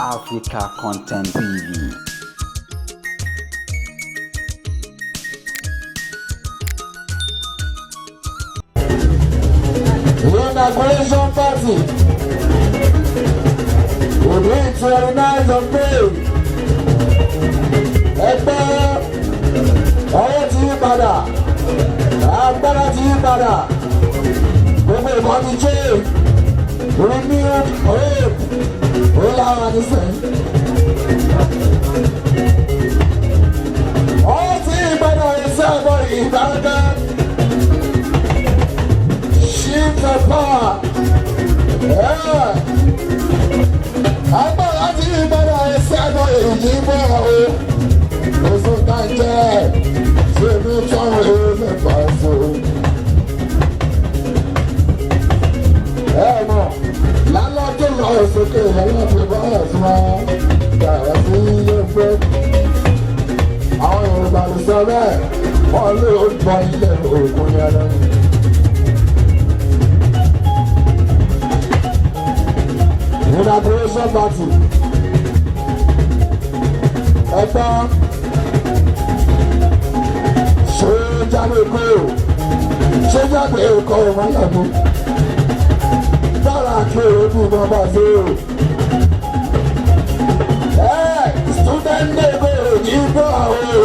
Africa Content TV. Inauguration party will be 29th of May. Ẹgbẹ́ ọwọ́ ti yí padà, agbára ti yí padà, gbogbo nǹkan ti change, renewed hope, ó lára nísìnyí. Ọwọ́ ti yí padà ẹsẹ̀ àbọ̀ ìgbàgbọ́. Shift the power. Yeah. Agbára ti yí padà ẹsẹ̀ àbọ̀ èyí bọ̀ o. Oṣù tá ń jẹ́ ṣé mi tán èmi pàṣẹ. Ẹ mọ̀ lálọ́ tó lọ sókè lọ́wọ́ tó bá ẹ̀sùn wa gbàrà sí ilé fẹ́. Àwọn Yorùbá ló sọ bẹ́ẹ̀, wọ́n lé ó gbọ́ ilé ògùn yẹn lọ. Inauguration party. Ẹgbọ́n ṣé jáde kó ṣé jáde kó ọmọlẹ́bí bára kí èrò bí wọn bá ṣe o. Ẹ student day kò ní bọ́ o,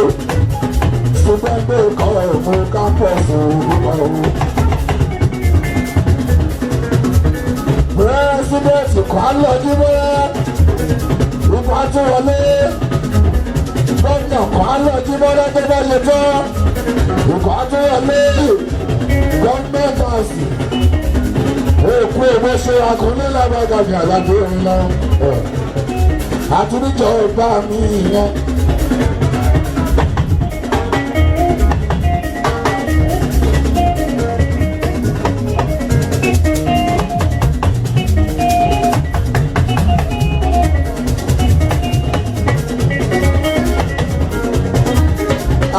student day kọ́ ẹ̀ fún campus òwúrọ̀ o. President kọ́ lọ jíbọ́lá ìfọ̀ àtúwọlé, gómìnà kọ́ lọ jíbọ́lá tó bá ṣe tán ìfọ̀ àtúwọlé gọ́ọ̀mẹ̀ntì ọ̀sìn òkú èwe ṣe akọni lábàgàmì àlàdé orin lọ àtúndíjọ bá mi yẹn.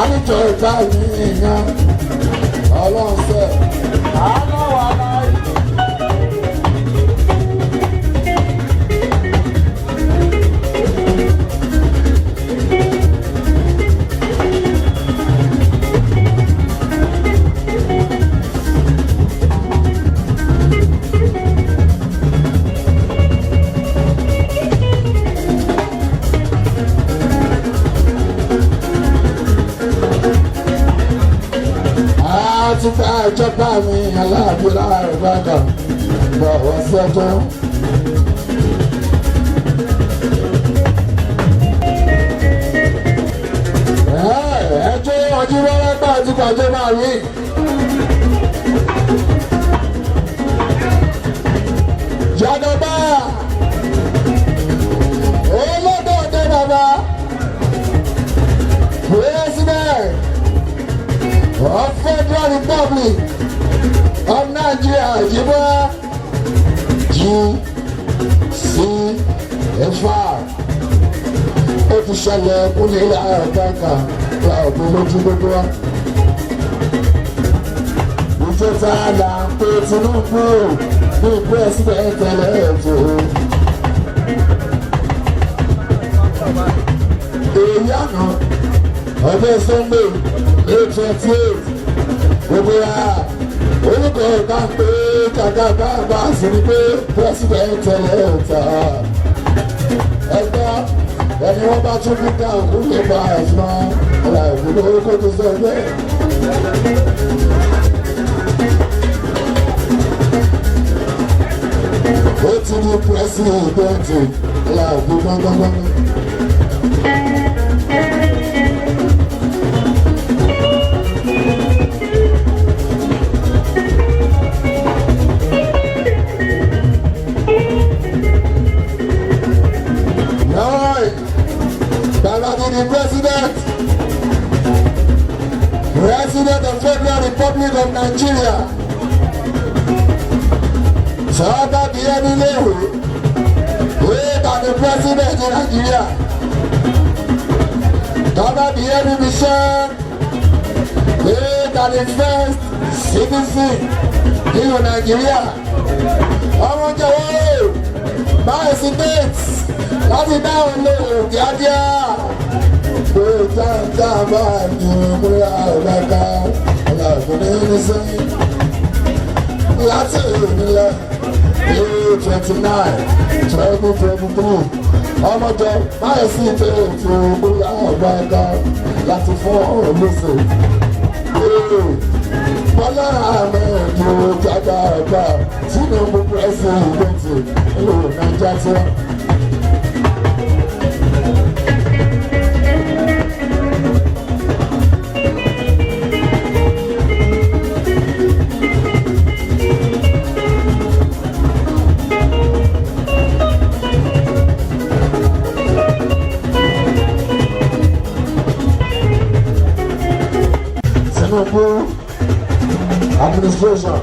Àníjọ ìbá mi yẹn ọlọ́run sẹ́ àánú wà láyé. Àti fẹ́ ìjọba mi aláàbí láàrin bàgà bọ̀ wọ́n sẹ́jọ́. Ẹjọ́ ọjọ́ wọ́n gbà tí kọjọ́ máa rí. Jagaba olódòdó bàbá president of Federal Republic of Nigeria Jibola GCFR ó ti ṣẹlẹ̀ kúnlẹ̀ àgbàkà láòbí lójú gbogbo wa. Ìjọba là ń pe Tinubu ní president ẹlẹ́ẹ̀tọ́. Èyí àná ọjọ́ Sunday May 28 gbogbo wa orúkọ ọ̀gá ń pé kàkà bá bá sí ni pé president ẹlẹ́ẹ̀ta. Ẹgbẹ́ ẹni wọ́n bá tún fi dá òkú lè ba ẹ̀sùn ọ̀la ìlú orúkọ tó sọ bẹ́ẹ̀. Ó ti di president ọ̀la ìlú gbọ́ngbọ́ngbọ́n. Right. Baba to the president. President of Federal Republic of Nigeria. Sọ́ọ́bà bí ẹni léwu. Wait on the president in Nigeria. Tọ́ba bí ẹni bí sẹ́. Wait on the first citizen nínú Nigeria. Ọmọ jẹ̀wọ́ báyìí sí date. Láti dáhùn lóhùn kíákíá. Pé táǹtà bá ní múra ọ̀gáká ọ̀làkùnrin ní sẹ́yìn. Láti ìrìnlẹ̀ 29, 2023. Ọmọjọ máa sì tẹ̀lé múra ọ̀gáká láti fún ọ̀rọ̀ lọ́sẹ̀. Bọ́lá Ahmed Jagaba Tinubu president ìlú Nàìjíríà tí wọ́n. Tinubu administration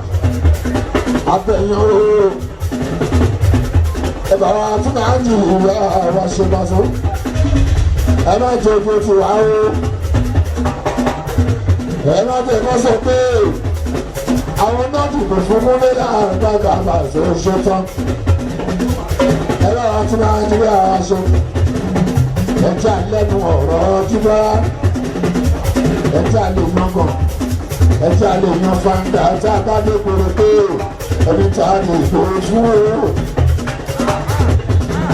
abẹ́yẹn ooo, ẹ bá wa tún náà jù ìwé àwọn aṣèpàṣọ, ẹ má jẹ ojú ti wá o, ẹ má jẹ kó sọ pé àwọn náà dìbò fún múlẹ̀ láàrin bàbá àṣẹ oṣù tán. Ẹ bá wa tún náà jù ìwé àwọn aṣọ ẹ jẹ́ àlẹ́nu ọ̀rọ̀ jíbá, ẹ jẹ́ àlẹ́ yangàn, ẹ jẹ́ àlẹ́ yan fanda tá a bá dé koro pé ẹni tá a lè kó fún o.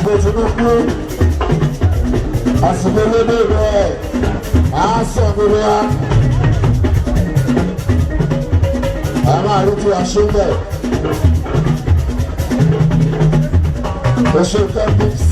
Bó Tinubu àsìkò lédè rẹ̀ á sọ gbogbo wa. A máa rí tí a ṣe bẹ̀. Oṣù Kẹ́mpìs.